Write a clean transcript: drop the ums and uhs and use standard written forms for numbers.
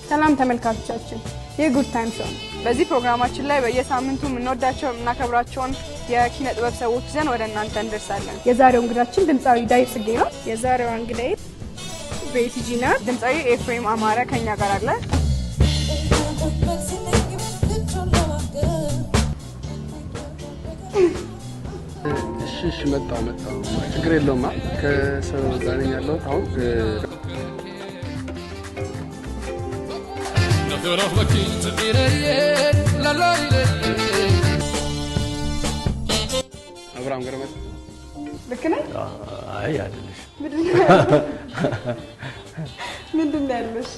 ሰላም ተመልካቾቻችን፣ ይህ Good Time Show ነው። በዚህ ፕሮግራማችን ላይ በየሳምንቱ የምንወዳቸው የምናከብራቸውን የኪነ ጥበብ ሰዎች ይዘን ወደ እናንተ እንደርሳለን። የዛሬው እንግዳችን ድምፃዊ ዳዊት ጽጌ ነው። የዛሬዋ እንግዳዬ ቤቲ ጂ ናት። ድምፃዊ ኤፍሬም አማረ ከኛ ጋር አለ። እሺ እሺ፣ መጣሁ መጣሁ። ችግር የለውማ። ከሰው ጋር ነኝ ያለሁት አሁን። አብርሃም ገረመ። ልክ ነኝ? አይ አይደለሽ። ምንድን ነው ያለው? እሺ።